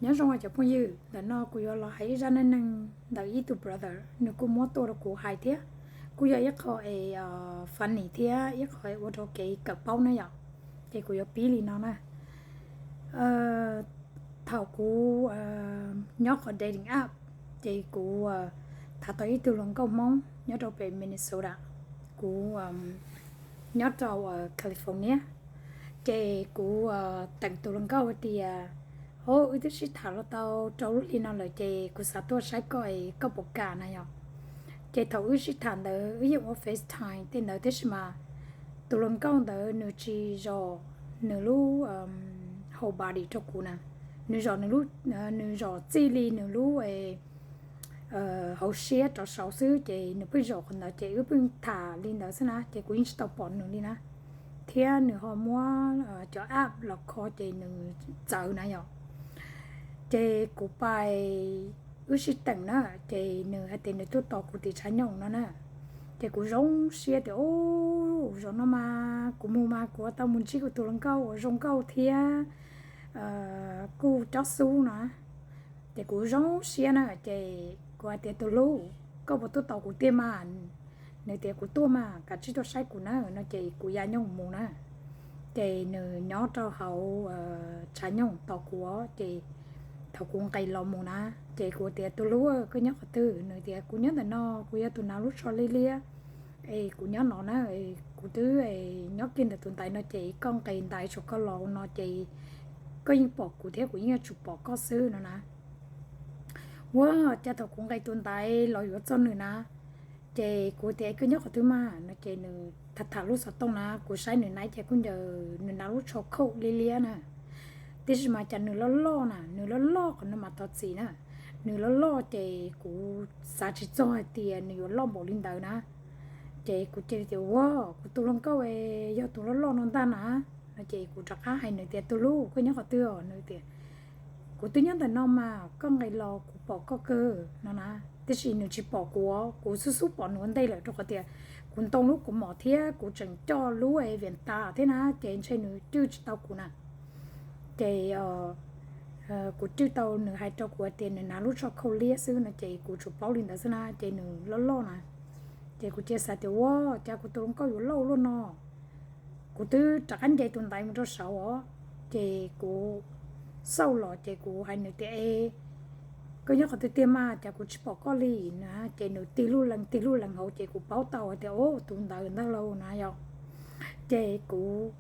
Nyob zoo cov phooj ywg, ntawm no kuv yuav los hais ib zaj neej neeg ntawm ib tug brother, nws kuj muab tuaj rau kuv hais thiab. Kuj yog ib qho es funny thiab ib qho es ua rau kev kawm paub na yom. Ces kuv yuav pib li no na. Thaum kuv nyob qhov dating app, ces kuv tham tau ib tug hluas nkauj Hmoob nyob rau pem Minnesota, kuv nyob rau California. Ces kuv teem tus hluas nkauj hais tias, o, wb twb sib tham los tau rau lub hli no lawm ces kuv xav tuaj saib koj es koj puas kam na yom. Ces thaum wb sib tham ntawd wb yeej ua FaceTime tej ntawd tab sis mas tus hluas nkauj ntawd nws tsis zom nws lub whole body rau kuv na, nws zom nws lub, nws zom txij li nws lub hauv siab rov saud xwb ces nws pheej zom qhov ntawd ces wb pheej tham li ntawd xwb na ces kuv yeej tsis tau pom nws li na. Thiab nws ho muab cov app los kho ces nws txawv na yom. Ces kuv pais, wb sib teem na, ces nws hais tias nws tuaj tos kuv tim tshav nyooj no na. Ces kuv zoo siab tias, o, zaum no mas kuv mus mas kuv tau mus ntsib kuv tus hluas nkauj uas zoo nkauj thiab kuj cob xub no. Ces kuv zoo siab na ces kuv hais tias, tus hlub, koj puas tuaj tos kuv tiag mas? Nws tias, kuv tuaj mas, kav tsij tuaj saib kuv na no ces kuv ya nyooj mus na. Ces nws nyob rau hauv tshav nyooj tos kuv os ces thaum kuv nqis los mus na, ces kuv tias, tus hlub, koj nyob qhov twg? Nws tias, kuv nyob ntawm no, kuv yog tus hnav lub tsho liab liab es kuv nyob no na, kuv twb nyob kiag ntawm tus ntaiv no ces koj nqis ntaiv saum koj los no ces koj yeej pom kuv thiab kuv yeej yuav tsum pom koj xwb no na. Ua cas thaum kuv nqis tus ntaiv los yuav txog nws na, ces kuv tias, koj nyob qhov twg mas no ces nws tham tham lub xov tooj na, kuv saib nws hnav ib ce khaub ncaws, nws hnav lub tsho khaum liab liab na. Tiam sis mas cas nws loj loj na, nws loj loj qhov no mas thov txim na, nws loj loj ces kuv xav tsis txog hais tias nws yuav loj npaum li ntawd na. Ces kuv cia li tias, ua, kuv tus hluas nkauj yog tus loj loj no ntag na. No ces kuv rov qab hais nws tias, tus hlub, koj nyob qhov twg os? Nws tias, kuv twb nyob ntawm no mas, koj nqis los kuv pom koj kawg no na. Tiam sis nws tsis pom kuv, kuv xub xub pom nws ua ntej lawm rau qhov tias kuv ntoo lub kaus mom thiab kuv tseem coj lub vias tas thiab na, ces ntshe nws cwj tsis tau kuv na. Ces kuv cwj tau nws hais rau kuv hais tias nws hnav lub tsho khaub liab xwb no ces kuv tsuas paub li ntawd xwb na, ces nws loj loj na. Ces kuv cia xav tias, ua cas kuv tus hluas nkauj yuav loj ua luaj no. Kuv twb rov qab nce tus ntaiv mus rau saud os, ces kuv xauj los ces kuv hais nws tias, e, koj nyob qhov twg tiag mas cas kuv tsis pom koj li na. Ces nws tig lub lees tig lub lees hauv ces kuv paub tau hais tias, o, tus ntawd ntag lauj na yom. Ces kuv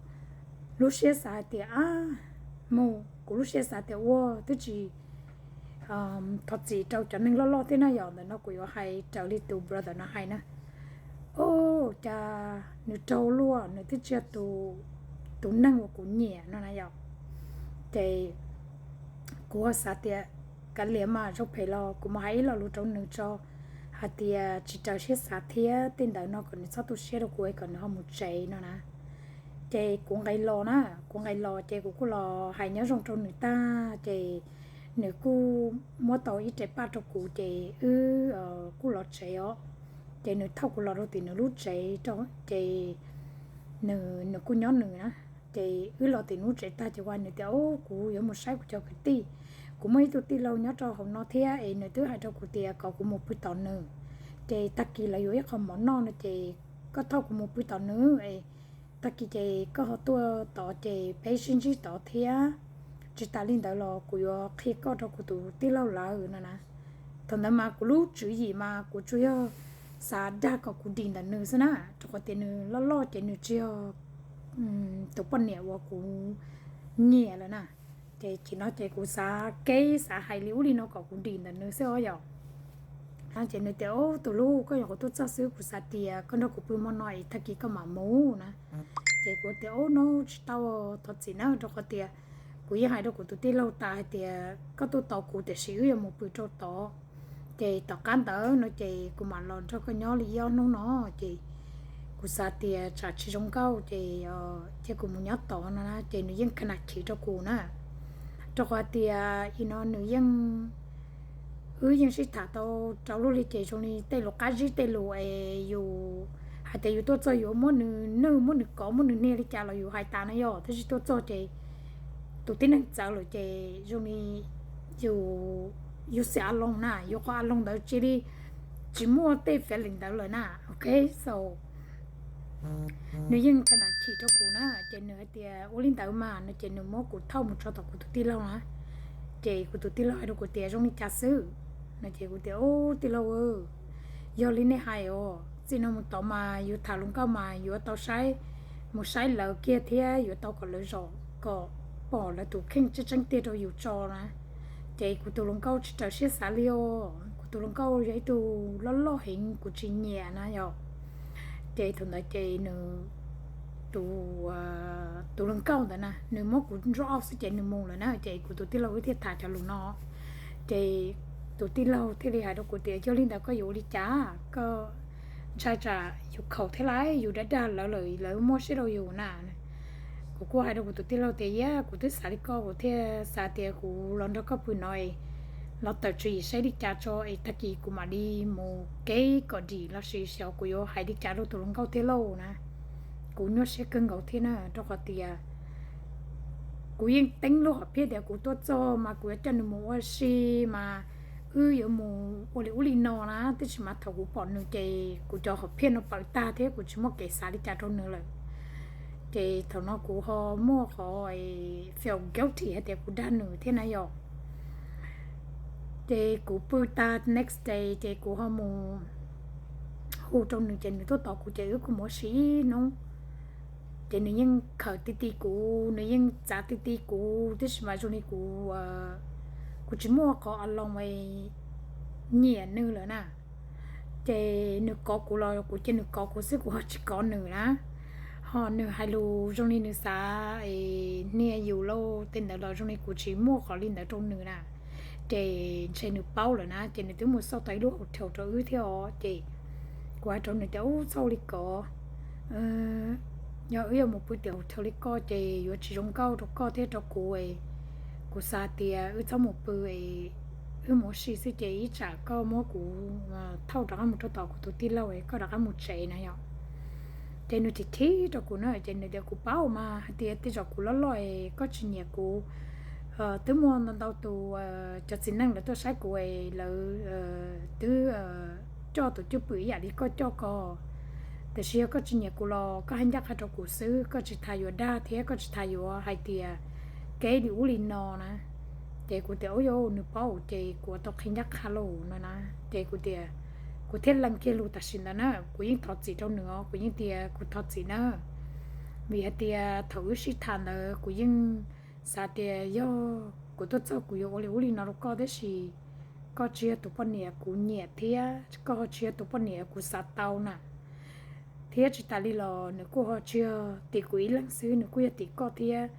lub siab xav hais tias, a, mus, kuv lub siab xav tias, ua, twb tsis thov txim rau cov neeg loj loj thiab na yom. Ntawm no kuv yuav hais raws li tus brother no hais na. O, cas nws raug luaj, nws twb tsis yog tus neeg uas kuv nyiam no na yom. Ces kuv xav tias kav liam mas zoo phem los kuv mus hais ib lo lus rau nws tso, hais tias tsis raws siab xav thiab tej ntawd no kom nws txhob tu siab rau kuv es kom nws ho mus tsev no na. Ces kuv nqis los na, kuv nqis los ces kuv kuj los hais nyob zoo rau nws tag ces nws kuj muab tau ib re paj rau kuv ces wb kuj los tsev os. Ces nws thauj kuv los rau tim nws lub tsev, ces nws kuj nyob nws na. Ces wb los tim nws lub tsev tag ces kuv hais nws tias, o, kuv yuav mus saib kuv cov kwv tij, kuv muaj ib tug tij laug nyob rau hauv no thiab es nws twb hais rau kuv tias kom kuv mus pw tom nws. Ces tag kis lawv yuav ib qho mov noj no ces koj thauj kuv mus pw tom nws es tag kis ces koj ho tuaj tod ces peb sib ntsib tod thiab. Tsis tas li ntawd los kuv yuav qhia koj rau kuv tus tij laug lawv no na. Thaum ntawd mas kuv lub tswv yim mas kuv tsuas yog xav dag kom kuv dim ntawm nws xwb na, rau qhov tias nws loj loj ces nws tsis yog tus poj niam uas kuv nyiam lawm na. Ces chim no ces kuv xav kev xav hais li ub li no kom kuv dim ntawm nws xwb os yom. Ces nws tias, o, tus hlub, koj nyuam qhuav tuaj txog xwb, kuv xav tias koj nrog kuv pw hmo no es tag kis koj mam mus na. Ces kuv tias, o no tsis tau, thov txim na, rau qhov tias kuv yeej hais rau kuv tus tij laug tas hais tias koj tuaj tos kuv tiam sis wb yuav mus pw rau tod. Ces tom qab ntawd no ces kuv mam los nrog koj nyob li ib ob hnub no. Ces kuv xav tias tsam tsis zoo nkauj ces cia kuv mus nyob tod no na. Ces nws yeej kha nas chim rau kuv na, rau qhov tias i no nws yeej, wb yeej sib tham tau rau lub hli ces zoo li tej lus qab zib tej lus es yus hais tias yus tuaj txog yuav muab nws nwj muab nws kov muab nws hnia li cas los yus hais tas na yom. Tab sis tuaj txog ces tus tib neeg txawv lawm ces zoo li yus, yus xav a loo na, yus qhov a loo ntawd cia li tsis muaj tej feeling ntawd lawm na. Ok, so nws yeej tha nam chim rau kuv na, ces nws hais tias ua li ntawd mas no ces nws muab kuv thauj mus tso tom kuv tus tij laug na. Ces kuv tus tij laug hais rau kuv tias zoo li cas xwb no ces kuv tias ub tij laug, yog li nej hais os, txij no mus tod mas yus tham hluas nkauj mas yuav tau saib, mus saib lawv kiag thiab yuav tau kom lawv zom kom pom lawv tus kheej tseeb tseeb tiag rau yus tso na. Ces kuv tus hluas nkauj tsis raws siab xav li os, kuv tus hluas nkauj yog ib tug loj loj heev kuv tsis nyiam na yom. Ces thaum ntawd ces nws, tus, tus hluas nkauj ntawd na nws muab kuv drop off xwb ces nws mus lawm na, ces kuv tus tij laug wb thiaj tham cov lus no. Ces tus tij laug thiaj li hais rau kuv tias yog li ntawd koj yuav ua li cas, koj ntshai tsam yus khaus thiab lawv, yus dag dag lawv lawm lawv muab siab rau yus na. Kuv kuj hais rau kuv tus tij laug tias yog kuv twb xav li koj kuv thiaj xav tias kuv los nrog koj pw no es los tawm tswv yim saib li cas tso es tag kis kuv mam li mus kev kom dim los sis xyov kuv yuav hais li cas rau tus hluas nkauj thiab lauj na. Kuv nyuaj siab kawg nkaus thiab na rau qhov tias kuv yeej teeb lub hom phiaj tias kuv tuaj txog mas kuv yuav coj nws mus ua si mas wb yuav mus ua li ub li no na, tab sis mas thaum kuv pom nws ces kuv cov hom phiaj no pawv tag thiab kuv tsis muaj kev xav li cas rau nws lawm. Ces thaum no kuv ho muaj qhov feel guilty hais tias kuv dag nws thiab na yom. Ces kuv pw tag next day ces kuv ho mus hu rau nws ces nws tuaj tos kuv ces wb kuj mus ua si ib hnub. Ces nws yeej khawm ti ti kuv, nws yeej txav ti ti kuv, tab sis mas zoo li kuv, kuv tsis muaj qhov a loo nyiam nws lawm na. Ces nws kov kuv los kuv cia nws kov kuv xwb, kuv ho tsis kov nws na. Ho nws hais lus zoo li nws xav hnia yus lauj tej ntawd los zoo li kuv tsis muaj qhov li ntawd rau nws na. Ces ntshe nws paub lawm na, ces nws twb mus xauj tau ib lub hotel rau wb thiab os. Ces kuv hais rau nws tias ub txhob ua li ko, yog wb yuav mus pw tim hotel li ko ces yuav tsis zoo nkauj rau koj thiab rau kuv. Kuv xav tias wb txhob mus pw, wb mus ua si xwb ces ib tsam koj muab kuv thauj rov qab mus rau tom kuv tus tij laug es koj rov qab mus tsev na yom. Ces nws thim thim rau kuv na, ces nws tias kuv paub mas hais tias tej zaum kuv loj loj es koj tsis nyiam kuv. Twb muaj ntau ntau tus cov txiv neej lawv tuaj saib kuv es lawv twb coj tus cwj pwm ib yam li koj coj ko. Tiam sis yog koj tsis nyiam kuv los koj hais ncaj qha rau kuv xwb, koj tsis tas yuav dag thiab koj tsis tas yuav hais tias kev li ub li no na. Ces kuv tias ub yog nws paub ces kuv ua tau qhia ncaj qha lauj no na. Ces kuv tias kuv thiaj lees kiag lus tam sim ntawd na, kuv yeej thov txim rau nws os, kuv yeej tias kuv thov txim na. Vim hais tias thaum wb sib tham ntawd kuv yeej xav tias yog kuv tuaj txog kuv yuav ua li ub li no rau koj, tab sis koj tsis yog tus poj niam kuv nyiam thiab koj ho tsis yog tus poj niam kuv xav tau na. Thiab tsis tas li los nws kuj ho tsis yog tim kuv ib leeg xwb, nws kuj yog tim koj thiab.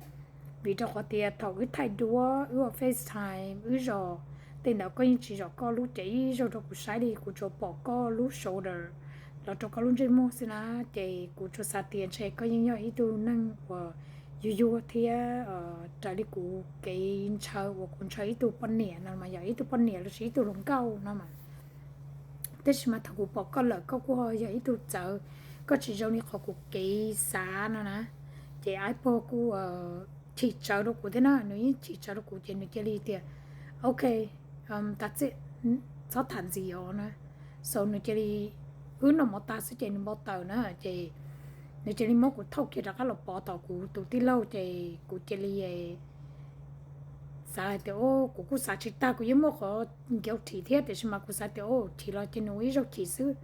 Vim rau qhov tias thaum wb thaij duab wb ua FaceTime wb zos tej ntawd koj yeej tsis zom koj lub cev ib zaug rau kuv saib li, kuv tsuas pom koj lub shoulder los rau koj lub ntsej muag xwb na. Ces kuv tsuas xav tias ntshe koj yeej yog ib tug neeg uas yuag yuag thiab raws li kuv kev ntshaw uas kuv ntshaw ib tug poj niam no mas yog ib tug poj niam los sis ib tug hluas nkauj no mas. Tab sis mas thaum kuv pom koj lawm koj kuj yog ib tug txawv, koj tsis zoo li qhov kuv kev xav no na. Ces Apple kuj chim tsawv rau kuv thiab na, nws yeej chim tsawv rau kuv ces nws cia li tias ok, tas txij, txhob tham ntxiv os na. So nws cia li, wb noj mov tas xwb ces nws npau taws na, ces nws cia li muab kuv thauj kiag rov qab los pov tom kuv tus tij laug ces kuv cia li xav hais tias kuv kuj xav tsis tag, kuv yeej muaj qhov guilty thiab, tiam sis mas kuv xav tias chim los ces nws ua ib zaug chim xwb,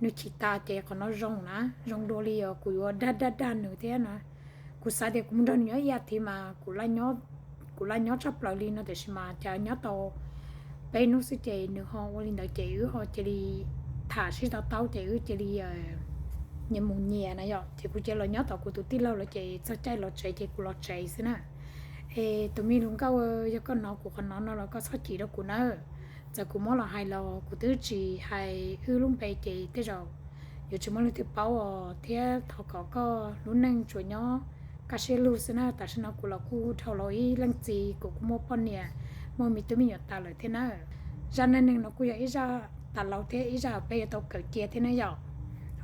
nws chim tas ces qhov no zoo na, zoo dua li os kuv yuav dag dag dag nws thiab na. Kuv xav tias kuv mus nrog nws nyob ib as thiv mas kuv laj nyob tshaj plaws li no, tiam sis mas cas nyob tau peb hnub xwb ces nws ho ua li ntawd ces wb ho cia li tham sib to taub ces wb cia li nyias mus nyias na yom. Ces kuv cia li los nyob tom kuv tus tij laug lawm ces txog caij los tsev ces kuv los tsev xwb na. Es tus me hluas nkauj, yog koj hnov kuv qhov no no los koj txhob chim rau kuv na. Txawm kuv muab los hais los kuv twb tsis hais wb lub npe ces tej zaum yuav tsis muaj leej twg paub os, thiab thov kom koj lub neej tsuas nyob kaj siab lug xwb na. Tam sim no kuv los kuj dhau los ib leej txiv, kuv kuj muaj poj niam, muaj me tub me nyuam tas lawm thiab na. Zaj neej neeg no kuj yog ib zaj tas laus thiab ib zaj peb yuav tau kawm cia thiab na yom.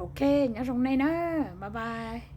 Ok, nyob zoo nej na, bye bye.